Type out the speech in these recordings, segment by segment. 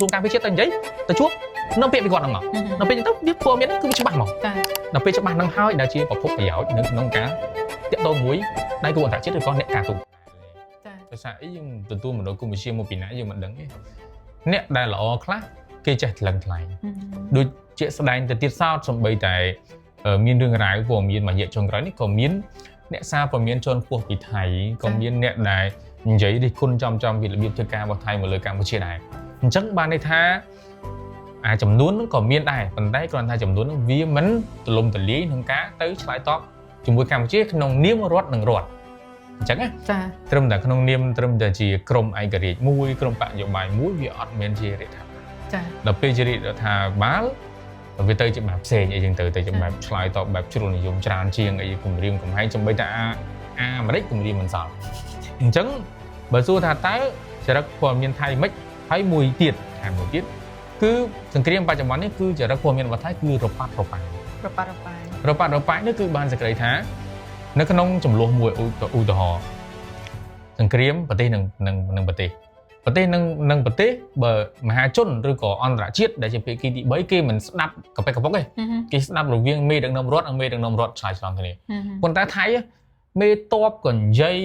សួងការពារជាតិទៅនិយាយទៅជួបនាំពាក្យពីគាត់ហ្នឹងមកដល់ពេលអញ្ចឹងទៅវាព័ត៌មានហ្នឹងគឺវាច្បាស់ហ្មង ចា ដល់ពេលច្បាស់ហ្នឹងហើយដែលជាប្រភពប្រយោជន៍នៅក្នុងការតាក់ទងមួយដៃគូអន្តរជាតិឬក៏អ្នកការទូត ចា ដោយសារអីយើងទទួលមនោគមវិជ្ជាមកពីណាយើងមិនដឹងទេអ្នកដែលល្អខ្លះគេចេះថ្លឹងថ្លែងដូចជាក់ស្ដែងទៅទៀតសោតសំបីតែមានរឿងរ៉ាវព័ត៌មានមួយរយៈចុងក្រោយនេះក៏មានអ្នកសារព័ត៌មានជាន់ខ្ពស់ពីថៃក៏មានអ្នកដែលនិយាយរិះគន់ចំចំពីរបៀបធ្វើការរបស់ថៃមកលើកម្ពុជាដែរអញ្ចឹងបានន័យថាអាចំនួនហ្នឹងក៏មានដែរប៉ុន្តែគ្រាន់តែចំនួនហ្នឹងវាមិនទូលំទូលាយក្នុងការទៅឆ្លើយតបជាមួយកម្ពុជាក្នុងនាមរដ្ឋនិងរដ្ឋអញ្ចឹងណា ចា ត្រឹមតែក្នុងនាមត្រឹមតែជាក្រមឯករាជ្យមួយក្រមបកនយោបាយមួយវាអត់មានជារដ្ឋាភិបាល ចា ដល់ពេលជារដ្ឋាភិបាលវាទៅជាបែបផ្សេងអីចឹងទៅទៅជាបែបឆ្លើយតបបែបជ្រុលនិយមច្រើនជាងអីគម្រាមកំហែងសំបីតែអាអាមេរិកគម្រាមមិនសល់អញ្ចឹងបើសួរថាតើចរិតព័ត៌មានថៃមិនហើយមួយទៀតថែមមួយទៀតគឺសង្គ្រាមបច្ចុប្បន្ននេះគឺចរិតព័ត៌មានរបស់ថៃគឺរប៉ាត់រប៉ាយ រប៉ាត់រប៉ាយ រប៉ាត់រប៉ាយនេះគឺបានសេចក្តីថានៅក្នុងចំនួនមួយឧទាហរណ៍សង្គ្រាមប្រទេសនឹងនឹងនឹងប្រទេសប្រទេសនឹងនឹងប្រទេសបើមហាជនឬក៏អន្តរជាតិដែលជាភាគីទី3គេមិនស្ដាប់កប៉ិកកប៉ុកទេគេស្ដាប់រវាងមេដឹកនាំរដ្ឋនិងមេដឹកនាំរដ្ឋឆ្លើយឆ្លងគ្នាប៉ុន្តែថៃមេតបក៏និយាយ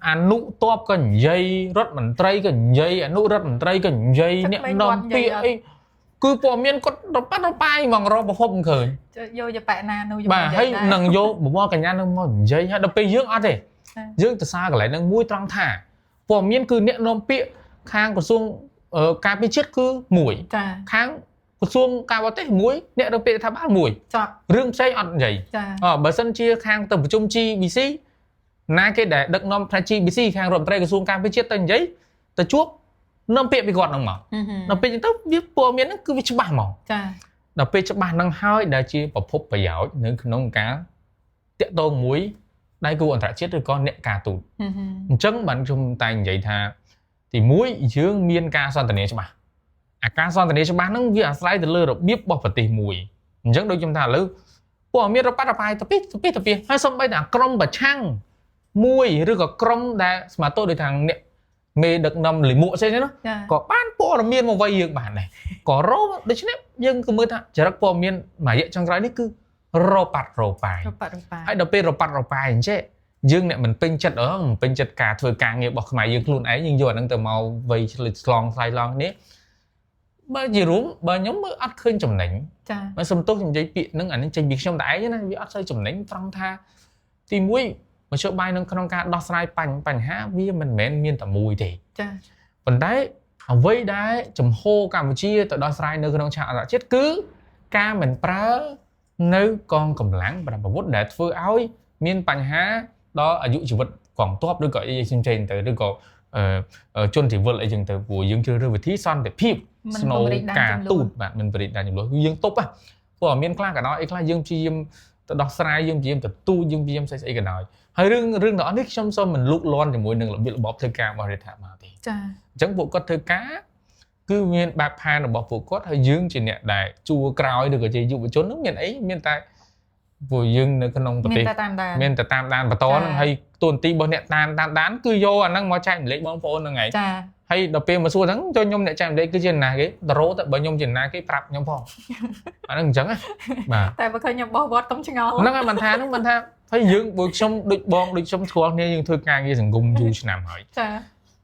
អនុតបក៏និយាយរដ្ឋមន្ត្រីក៏និយាយអនុរដ្ឋមន្ត្រីក៏និយាយអ្នកនាំពាក្យអីគឺព័ត៌មានគាត់រប៉ាត់រប៉ាយហ្មងរកប្រភពមិនឃើញ យកយប៉ណានោះយក បាទហើយនឹងយកបវរកញ្ញានឹងមកនិយាយហើយដល់ពេលយើងអត់ទេយើងទៅសារកន្លែងនឹងមួយត្រង់ថាព័ត៌មានគឺអ្នកនាំពាក្យខាងក្រសួងការពារជាតិគឺមួយ ចា ខាងក្រសួងការបរទេសមួយអ្នកនាំពាក្យរដ្ឋាភិបាលមួយ ចប់ រឿងផ្សេងអត់និយាយ ចា បើសិនជាខាងទៅប្រជុំ GBC ណាគេដែលដឹកនាំផ្នែក GBC ខាងរដ្ឋមន្ត្រីក្រសួងការពារជាតិទៅនិយាយទៅជួបនាំពាក្យពីគាត់ហ្នឹងមកដល់ពេលអញ្ចឹងទៅវាព័ត៌មានហ្នឹងគឺវាច្បាស់ហ្មង ចា ដល់ពេលច្បាស់ហ្នឹងហើយដែលជាប្រភពប្រយោជន៍នៅក្នុងការតាក់ទងមួយដៃគូអន្តរជាតិឬក៏អ្នកការទូតអញ្ចឹងបានខ្ញុំតែងនិយាយថាទី1យើងមានការសន្ទនាច្បាស់អាការសន្ទនាច្បាស់ហ្នឹងវាអាស្រ័យទៅលើរបៀបរបស់ប្រទេសមួយអញ្ចឹងដូចខ្ញុំថាឥឡូវព័ត៌មានរប៉ាត់រប៉ាយទៅពីទៅពីទៅពីហើយសំបីតែក្រុមប្រឆាំងមួយឬក៏ក្រុមដែលស្មាតោដូចថាអ្នកមេដឹកនាំលិមួកផ្សេងហ្នឹងក៏បានព័ត៌មានមកវាយយើងបានដែរក៏រកដូច្នេះយើងក៏មើលថាចរិតព័ត៌មានមួយរយៈចុងក្រោយនេះគឺរប៉ាត់រប៉ាយ រប៉ាត់រប៉ាយ ហើយដល់ពេលរប៉ាត់រប៉ាយអញ្ចឹងយើងអ្នកមិនពេញចិត្តមិនពេញចិត្តការធ្វើការងាររបស់ខ្មែរយើងខ្លួនឯងយើងយកអាហ្នឹងទៅមកវៃឆ្លងឆ្លៃឡងគ្នាបើជារួមបើខ្ញុំមើលអត់ឃើញចំណេញ ចា បើសំទោសខ្ញុំនិយាយពាក្យហ្នឹងអានេះចេញពីខ្ញុំតែឯងណាវាអត់សូវចំណេញត្រង់ថាទី1មធ្យោបាយនៅក្នុងការដោះស្រាយបញ្ហាវាមិនមែនមានតែមួយទេ ចា ប៉ុន្តែអ្វីដែលចំហកម្ពុជាទៅដោះស្រាយនៅក្នុងឆាកអន្តរជាតិគឺការមិនប្រើនៅកងកម្លាំងប្រដាប់អាវុធដែលធ្វើឲ្យមានបញ្ហាដល់អាយុជីវិតកងទ័ពឬក៏អីផ្សេងៗទៅឬក៏ជនស៊ីវិលអីចឹងទៅព្រោះយើងជ្រើសរើសវិធីសន្តិភាពស្នូការទូតបាទមិនបរិដានចំនួនគឺយើងទប់ព្រោះមានខ្លះក៏ដោយអីខ្លះយើងព្យាយាមទៅដោះស្រាយយើងព្យាយាមទៅទូចយើងព្យាយាមស្អីៗក៏ដោយហើយរឿងទាំងអស់នេះខ្ញុំសូមមិនលូកលាន់ជាមួយនឹងរបៀបរបបធ្វើការរបស់រដ្ឋាភិបាលទេ ចា អញ្ចឹងពួកគាត់ធ្វើការគឺមានបែបផែនរបស់ពួកគាត់ហើយយើងជាអ្នកដែលជួក្រោយឬក៏ជាយុវជនហ្នឹងមានអីមានតែពួកយើងនៅក្នុងប្រទេសមានតែតាមដានបន្តហ្នឹងហើយតួនាទីរបស់អ្នកតាមដានគឺយកអាហ្នឹងមកចែកម្លែកបងប្អូនហ្នឹងឯង ចា ហើយដល់ពេលមកសួរហ្នឹងចូលខ្ញុំអ្នកចែកម្លែកគឺជាណាគេដរោទៅបើខ្ញុំជាណាគេប្រាប់ខ្ញុំផងអាហ្នឹងអញ្ចឹងណាបាទ តែបើឃើញខ្ញុំបោះវត្តកុំឆ្ងល់ ហ្នឹងហើយមិនថាហ្នឹងមិនថាហើយយើងបើខ្ញុំដូចបងដូចខ្ញុំស្គាល់គ្នាយើងធ្វើការងារសង្គមយូរឆ្នាំហើយ ចា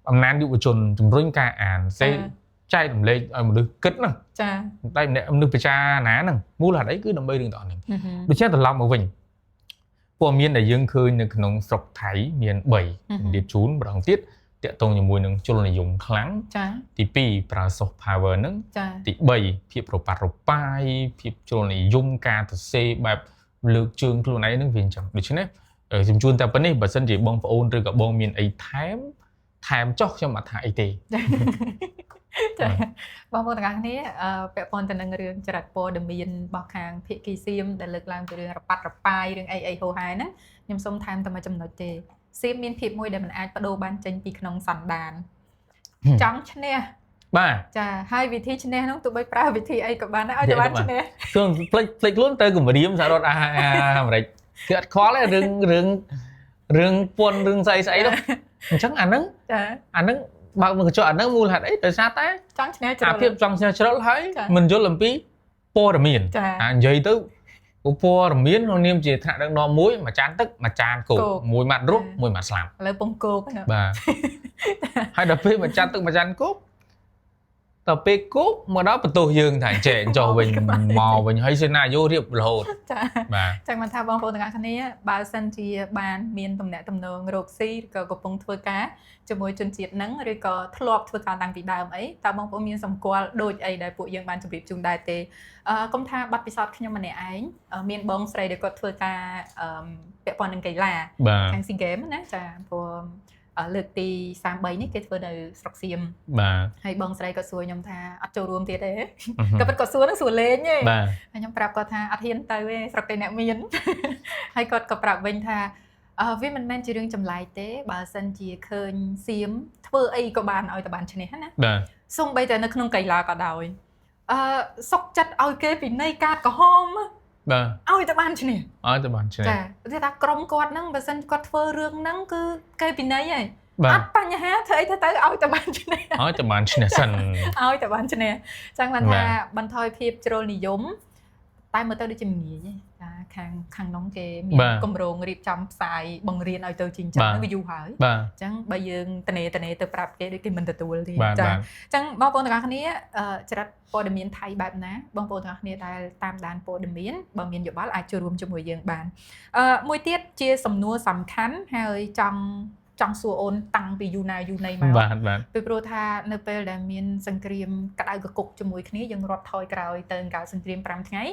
អំណាចយុវជនជំរុញការអានសេចែករំលែកឲ្យមនុស្សគិតហ្នឹង ចា តែម្នាក់មនុស្សពិចារណាហ្នឹងមូលហេតុអីគឺដើម្បីរឿងទាំងអស់ហ្នឹងដូច្នេះត្រឡប់មកវិញព័ត៌មានដែលយើងឃើញនៅក្នុងស្រុកថៃមាន3រៀបជូនម្ដងទៀតតាក់ទងជាមួយនឹងជលនិយមខ្លាំង ចា ទី2ប្រើ soft power ហ្នឹង ចា ទី3ភាពរប៉ាត់រប៉ាយភាពជលនិយមការសរសេរបែបលើកជើងខ្លួនឯងហ្នឹងវាអញ្ចឹងដូច្នេះខ្ញុំជូនតែប៉ុណ្នេះបើសិនជាបងប្អូនឬក៏បងមានអីថែមចុះខ្ញុំអត់ថាអីទេ ចាបងប្អូនទាំងអស់គ្នាពាក់ព័ន្ធទៅនឹងរឿងចរិតព័ត៌មានរបស់ខាងភាគីសៀមដែលលើកឡើងពីរឿងរប៉ាត់រប៉ាយរឿងអីអីហូហែហ្នឹងខ្ញុំសូមថែមតែមួយចំណុចទេសៀមមានភាពមួយដែលមិនអាចបដូរបានចេញពីក្នុងសន្តានចង់ឈ្នះ បាទ ចាហើយវិធីឈ្នះហ្នឹងទោះបីប្រើវិធីអីក៏បានដែរឲ្យតែបានឈ្នះ គឺផ្លេចខ្លួនទៅគម្រាមសហរដ្ឋអាមេរិកគឺអត់ខ្វល់ទេរឿងពន្ធរឿងស្អីនោះអញ្ចឹងអាហ្នឹង ចា អាហ្នឹង បើកមួយកញ្ចក់អាហ្នឹងមូលហេតុអីដោយសារតែ ចង់ឈ្នះជ្រុល អាភាពចង់ឈ្នះជ្រុលហើយមិនយល់អំពីព័ត៌មានអានិយាយទៅព័ត៌មានក្នុងនាមជាថ្នាក់ដឹកនាំមួយមួយចានទឹកមួយចានគោកមួយម៉ាត់រស់មួយម៉ាត់ស្លាប់ ឥឡូវពងគោក បាទហើយដល់ពេលមួយចានទឹកមួយចានគោកដល់ពេលគោកមកដល់បន្ទោសយើងថាចេះចុះវិញមកវិញហើយសេណាយ៉ូរៀបរហូត ចា បាទ ចឹងមិនថាបងប្អូនទាំងអស់គ្នាបើសិនជាបានមានទំនាក់ទំនងរកស៊ីឬក៏កំពុងធ្វើការជាមួយជនជាតិហ្នឹងឬក៏ធ្លាប់ធ្វើការតាំងពីដើមអីតើបងប្អូនមានសម្គាល់ដូចអីដែលពួកយើងបានជម្រាបជូនដែរទេកុំថាបាត់ពិសោធន៍ខ្ញុំម្នាក់ឯងមានបងស្រីដែលគាត់ធ្វើការពាក់ព័ន្ធនឹងកីឡាខាង SEA Games ណាចាព្រោះលើកទី33នេះគេធ្វើនៅស្រុកសៀម បាទ ហើយបងស្រីក៏សួរខ្ញុំថាអត់ចូលរួមទៀតទេក៏ពិតគាត់សួរនឹងសួរលេងទេហើយខ្ញុំប្រាប់គាត់ថាអត់ហ៊ានទៅទេស្រុកគេអ្នកមានហើយគាត់ក៏ប្រាប់វិញថាវាមិនមែនជារឿងចម្លែកទេបើសិនជាឃើញសៀមធ្វើអីក៏បានឲ្យតែបានឈ្នះណា បាទ សូម្បីតែនៅក្នុងកីឡាក៏ដោយសុកចិត្តឲ្យគេពិន័យកាតក្រហម បាទ ឲ្យតែបានឈ្នះ ឲ្យតែបានឈ្នះ ចាគេថាក្រុមគាត់ហ្នឹងបើសិនគាត់ធ្វើរឿងហ្នឹងគឺគេពិន័យហើយអត់បញ្ហាធ្វើអីទៅទៅឲ្យតែបានឈ្នះ ឲ្យតែបានឈ្នះសិន ឲ្យតែបានឈ្នះចឹងបានថាបន្ថយភាពជ្រុលនិយមតែមើលទៅដូចជាងាយទេចាខាងនោះគេមានគម្រោងរៀបចំផ្សាយបង្រៀនឲ្យទៅជាអញ្ចឹងវាយូរហើយ អ ញ្ចឹងបើយើងតនេទៅប្រាប់គេដូចគេមិនទទួលទេចាអញ្ចឹងបងប្អូនទាំងអស់គ្នាចរិតព័ត៌មានថៃបែបណាបងប្អូនទាំងអស់គ្នាដែលតាមដានព័ត៌មានបើមានយោបល់អាចចូលរួមជាមួយយើងបានមួយទៀតជាសំណួរសំខាន់ហើយចង់សួរអូនតាំងពីយូរណាយូរណីមក បាទ ពីព្រោះថានៅពេលដែលមានសង្គ្រាមក្តៅកគុកជាមួយគ្នាយើងរាប់ថយក្រោយទៅកាលសង្គ្រាម5ថ្ងៃ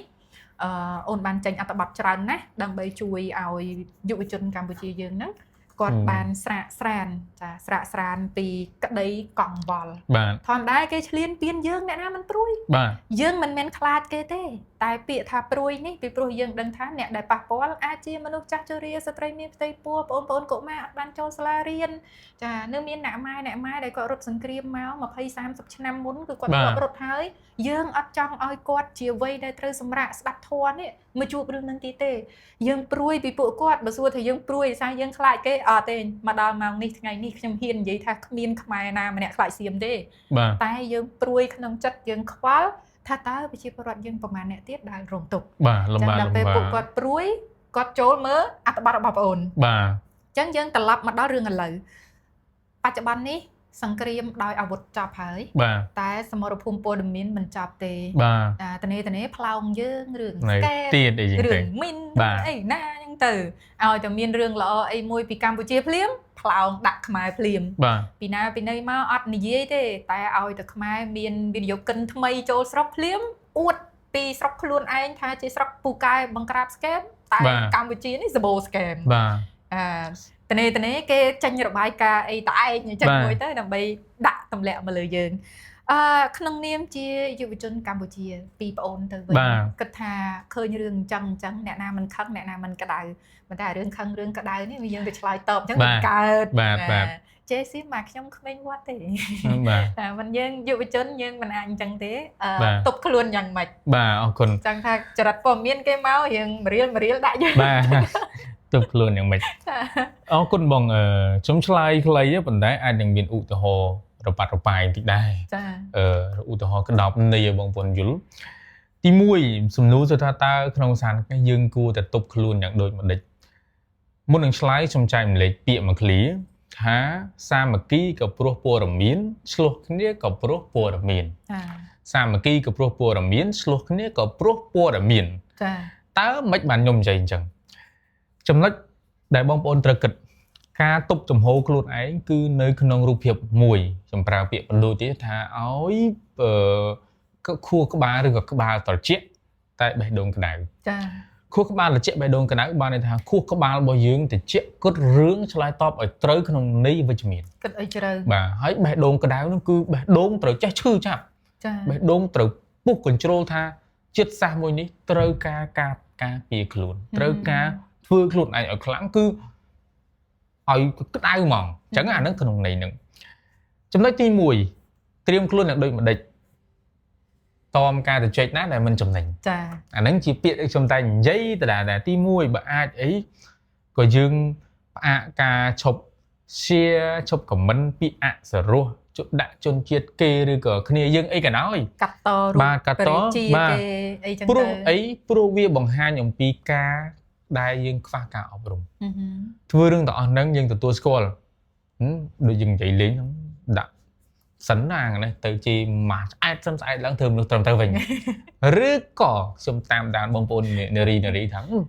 អូនបានចេញអត្ថបទច្រើនណាស់ដើម្បីជួយឲ្យយុវជនកម្ពុជាយើងហ្នឹងគាត់បានស្រាកស្រានចាស្រាកស្រានពីក្តីកង្វល់ បាទ ធម្មតាគេឆ្លៀនពៀនយើងអ្នកណាមិនព្រួយ បាទ យើងមិនមែនខ្លាចគេទេតែពាក្យថាព្រួយនេះពីព្រោះយើងដឹងថាអ្នកដែលប៉ះពាល់អាចជាមនុស្សចាស់ជរាស្ត្រីមានផ្ទៃពោះបងប្អូនកុមារអត់បានចូលសាលារៀនចានៅមានអ្នកម៉ែដែលគាត់រត់សង្គ្រាមមក20 30ឆ្នាំមុនគឺគាត់ធ្លាប់រត់ហើយយើងអត់ចង់ឲ្យគាត់ជាវ័យដែលត្រូវសម្រាកស្ដាប់ធម៌នេះមកជួបរឿងនឹងទីទេយើងព្រួយពីពួកគាត់បើសួរថាយើងព្រួយដោយសារយើងខ្លាចគេអត់ទេមកដល់ម៉ោងនេះថ្ងៃនេះខ្ញុំហ៊ាននិយាយថាគ្មានខ្មែរណាម្នាក់ខ្លាចសៀមទេ បាទ តែយើងព្រួយក្នុងចិត្តយើងខ្វល់ថាតើប្រជាពលរដ្ឋយើងប្រមាណអ្នកទៀតដែលរងទុក្ខ បាទលំបាក ដល់ពេលពួកគាត់ព្រួយគាត់ចូលមើលអត្ថបទរបស់បងអូន បាទ អញ្ចឹងយើងត្រឡប់មកដល់រឿងឥឡូវបច្ចុប្បន្ននេះសង្គ្រាមដោយអាវុធចប់ហើយ បាទ តែសមរភូមិព័ត៌មានមិនចប់ទេ បាទ តនេផ្លោងយើងរឿងស្កែ ទៀតអីចឹង រឿងមីនអីណាចឹងទៅឲ្យតែមានរឿងល្អអីមួយពីកម្ពុជាភ្លាមផ្លោងដាក់ខ្មែរភ្លាម បាទ ពីណាពីណីមកអត់និយាយទេតែឲ្យតែខ្មែរមានវិនិយោគិនថ្មីចូលស្រុកភ្លាមអួតពីស្រុកខ្លួនឯងថាជាស្រុកពូកែបង្ក្រាបស្កេមតែកម្ពុជានេះសម្បូរស្កេម បាទ តនេគេចេញរបាយការណ៍អីតឯងអញ្ចឹងមួយទៅដើម្បីដាក់ទម្លាក់មកលើយើងក្នុងនាមជាយុវជនកម្ពុជាពីប្អូនទៅវិញគិតថាឃើញរឿងអញ្ចឹងអ្នកណាមិនខឹងអ្នកណាមិនក្តៅប៉ុន្តែរឿងខឹងរឿងក្តៅនេះវាយើងទៅឆ្លើយតបអញ្ចឹងវាកើត បាទ ចេះស៊ីមកខ្ញុំក្មេងវត្តទេ បាទ តែមិនយើងយុវជនយើងមិនអាចអញ្ចឹងទេទប់ខ្លួនយ៉ាងម៉េច បាទអរគុណ ចង់ថាចរិតព័ត៌មានគេមករៀងមរៀលដាក់យើង បាទទប់ខ្លួនយ៉ាងម៉េចអរគុណបងខ្ញុំឆ្លើយខ្លីប៉ុន្តែអាចនឹងមានឧទាហរណ៍រប៉ាត់រប៉ាយបន្តិចដែរ ចា ឧទាហរណ៍ក្តោបនៃឲ្យបងប្អូនយល់ទី1សំណួរគឺថាតើក្នុងស្ថានភាពយើងគួរតែទប់ខ្លួនយ៉ាងដូចម្ដេចមុននឹងឆ្លើយខ្ញុំចែកម្លែកពាក្យមួយឃ្លាថាសាមគ្គីក៏ព្រោះព័ត៌មានឆ្លោះគ្នាក៏ព្រោះព័ត៌មាន ចា សាមគ្គីក៏ព្រោះព័ត៌មានឆ្លោះគ្នាក៏ព្រោះព័ត៌មាន ចា តើមិនបានខ្ញុំនិយាយអញ្ចឹងចំណុចដែលបងប្អូនត្រូវគិតការទប់ចំហខ្លួនឯងគឺនៅក្នុងរូបភាពមួយខ្ញុំប្រើពាក្យបណ្ដូចទៀតថាឲ្យខួរក្បាលឬក៏ក្បាលត្រជាក់តែបេះដូងក្តៅ ចា ខួរក្បាលត្រជាក់បេះដូងក្តៅបានន័យថាខួរក្បាលរបស់យើងត្រជាក់គិតរឿងឆ្លើយតបឲ្យត្រូវក្នុងន័យវិជ្ជមាន គិតឲ្យជ្រៅ បាទហើយបេះដូងក្តៅនោះគឺបេះដូងត្រូវចេះឈឺចាប់ ចា បេះដូងត្រូវពុះ control ថាជាតិសាសន៍មួយនេះត្រូវការការពារខ្លួនត្រូវការធ្វើខ្លួនឯងឲ្យខ្លាំងគឺឲ្យក្តៅហ្មងអញ្ចឹងអានឹងក្នុងន័យហ្នឹងចំណុចទី1ត្រៀមខ្លួនយ៉ាងដូចម្ដេចតមការទៅជែកណាដែលមិនចំណេញ ចា អាហ្នឹងជាពាក្យដែលខ្ញុំតែនិយាយដដែលទី1បើអាចអីក៏យើងផ្អាកការឈប់ share ឈប់ comment ពាក្យអសរោះ ដាក់ជនជាតិគេឬក៏គ្នាយើងអីក៏ដោយ កាត់តរូប បាទកាត់ត ព្រះរាជា បាទ គេអីចឹង ព្រោះ ទៅ អីព្រោះវាបង្ហាញអំពីការដែលយើងខ្វះការអប់រំ ហឹម ធ្វើរឿងទាំងអស់ហ្នឹងយើងទទួលស្គាល់ហឹមដូចយើងនិយាយលេងហ្នឹងដាក់សិនណានេះទៅជាម៉ាស្អែតសិនស្អែកឡើងធ្វើមនុស្សត្រឹមត្រូវវិញ ឬក៏ខ្ញុំតាមដានបងប្អូននារីនារីថាហឹម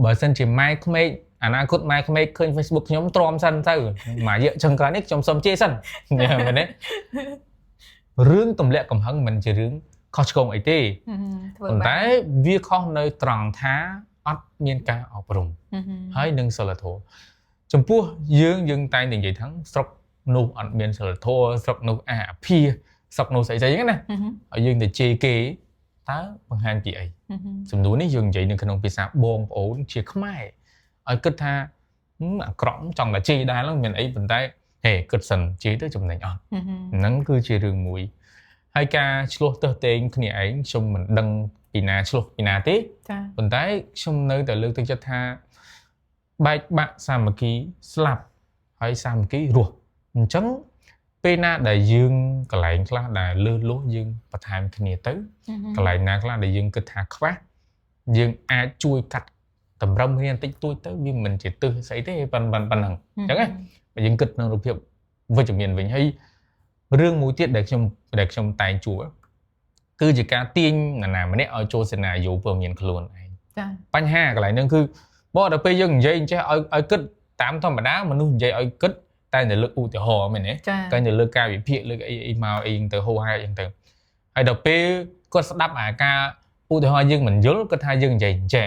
បើសិនជាម៉ែក្មេកអនាគតម៉ែក្មេកឃើញ Facebook ខ្ញុំទ្រាំសិនទៅមួយរយៈចុងក្រោយនេះខ្ញុំសុំជេរសិន មែនទេរឿងទម្លាក់កំហឹងមិនជារឿងខុសឆ្គងអីទេ ហឹមធ្វើ ប៉ុន្តែ បាន វាខុសនៅត្រង់ថាអត់មានការអប់រំ ហឹម ហើយនឹងសិលធម៌ចំពោះយើងយើងតែងតែនិយាយថាស្រុកនោះអត់មានសិលធម៌ស្រុកនោះអាអាភាស្រុកនោះស្អីស្អីហ្នឹងណា ហឹម ហើយយើងទៅជេរគេតើបង្ហាញពីអី ហឹម សំណួរនេះយើងនិយាយនៅក្នុងភាសាបងប្អូនជាខ្មែរឲ្យគិតថាហឹមអាក្រក់ចង់តែជេរដែរហ្នឹងមានអីប៉ុន្តែហេគិតសិនជេរទៅចំណេញអត់ ហឹម ហ្នឹងគឺជារឿងមួយហើយការឆ្លោះទើសតេងគ្នាឯងខ្ញុំមិនដឹងពីណាឆ្លោះពីណាទេ ចា ប៉ុន្តែខ្ញុំនៅតែលើកទឹកចិត្តថាបែកបាក់សាមគ្គីស្លាប់ហើយសាមគ្គីរស់អញ្ចឹងពេលណាដែលយើងកន្លែងខ្លះដែលលើសលួសយើងបន្ថែមគ្នាទៅកន្លែងណាខ្លះដែលយើងគិតថាខ្វះយើងអាចជួយកាត់តម្រឹមគ្នាបន្តិចតួចទៅវាមិនជាទិសស្អីទេប៉ុណ្ណឹង អញ្ចឹងណា បើយើងគិតក្នុងរូបភាពវិជ្ជមានវិញហើយរឿងមួយទៀតដែលខ្ញុំតែងជួបគឺជាការទាញនរណាម្នាក់ឲ្យចូលសេណារីយ៉ូព័ត៌មានខ្លួនឯង ចា បញ្ហាកន្លែងហ្នឹងគឺបើដល់ពេលយើងនិយាយអញ្ចេះឲ្យគិតតាមធម្មតាមនុស្សនិយាយឲ្យគិតតែនៅលើកឧទាហរណ៍មែនទេ ចា តែនៅលើការវិភាគលើកអីអីមកអីហ្នឹងទៅហូហែអីហ្នឹងទៅហើយដល់ពេលគាត់ស្ដាប់អាការឧទាហរណ៍យើងមិនយល់គាត់ថាយើងនិយាយអញ្ចេះ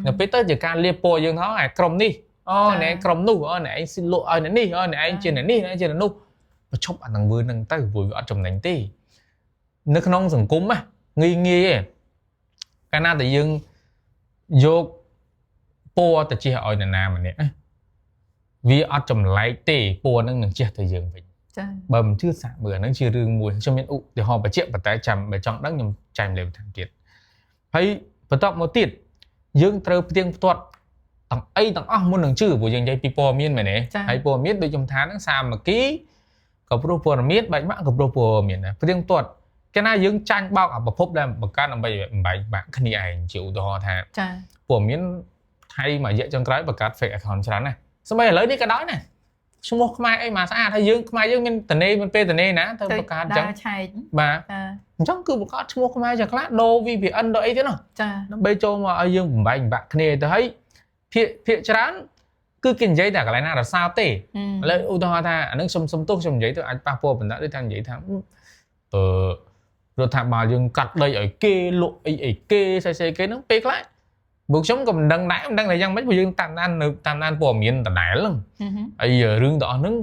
ដល់ពេលទៅជាការលាបពណ៌យើងថាអាក្រុមនេះអូអ្នកឯងក្រុមនោះអូអ្នកឯងស៊ីលក់ឲ្យអ្នកនេះអូអ្នកឯងជាអ្នកនេះអ្នកឯងជាអ្នកនោះបញ្ឈប់អានឹងវើហ្នឹងទៅព្រោះវាអត់ចំណេញទេនៅក្នុងសង្គមណាងាយងាយទេកាលណាតែយើងយកពណ៌ទៅជះឲ្យនរណាម្នាក់ណាវាអត់ចម្លែកទេពណ៌ហ្នឹងនឹងជះទៅយើងវិញ ចា បើមិនជឿសាកមើលអាហ្នឹងជារឿងមួយខ្ញុំមានឧទាហរណ៍បញ្ជាក់ប៉ុន្តែចាំបើចង់ដឹងខ្ញុំចែករំលែកបន្ថែមទៀតហើយបន្ទាប់មកទៀតយើងត្រូវផ្ទៀងផ្ទាត់ទាំងអីទាំងអស់មុននឹងជឿព្រោះយើងនិយាយពីព័ត៌មានមែនទេហើយព័ត៌មានដូចខ្ញុំថាហ្នឹងសាមគ្គីក៏ព្រោះព័ត៌មានបែកបាក់ក៏ព្រោះព័ត៌មានដែរផ្ទៀងផ្ទាត់កាលណាយើងចាញ់បោកអាប្រភពដែលបង្កើតដើម្បីបំបែកបាក់គ្នាឯងជាឧទាហរណ៍ថា ចា ព័ត៌មានថៃមួយរយៈចុងក្រោយបង្កើត fake account ច្រើនណាស់សម្បីឥឡូវនេះក៏ដោយដែរឈ្មោះខ្មែរអីមកស្អាតហើយយើងខ្មែរយើងមានតនេមានពេលតនេណាទៅបង្កើតអញ្ចឹង ឆែក បាទ ចា អញ្ចឹងគឺបង្កើតឈ្មោះខ្មែរចាខ្លះដូរ VPN ដូរអីទៀតនោះ ចា ដើម្បីចូលមកឲ្យយើងបំបែកបំបាក់គ្នាទៅហើយភាគច្រើនគឺគេនិយាយតែកន្លែងណារសើបទេឥឡូវឧទាហរណ៍ថាអានឹងខ្ញុំសុំទោសខ្ញុំនិយាយទៅអាចប៉ះពាល់បណ្ដាដូចថានិយាយថាអឺរដ្ឋាភិបាលយើងកាត់ដីឲ្យគេលក់អីអីគេស្អីៗគេហ្នឹងពេលខ្លះពួកខ្ញុំក៏មិនដឹងដែរមិនដឹងថាយ៉ាងម៉េចព្រោះយើងតាមដាននៅតាមដានព័ត៌មានដដែលហ្នឹងហើយរឿងទាំងអស់ហ្នឹង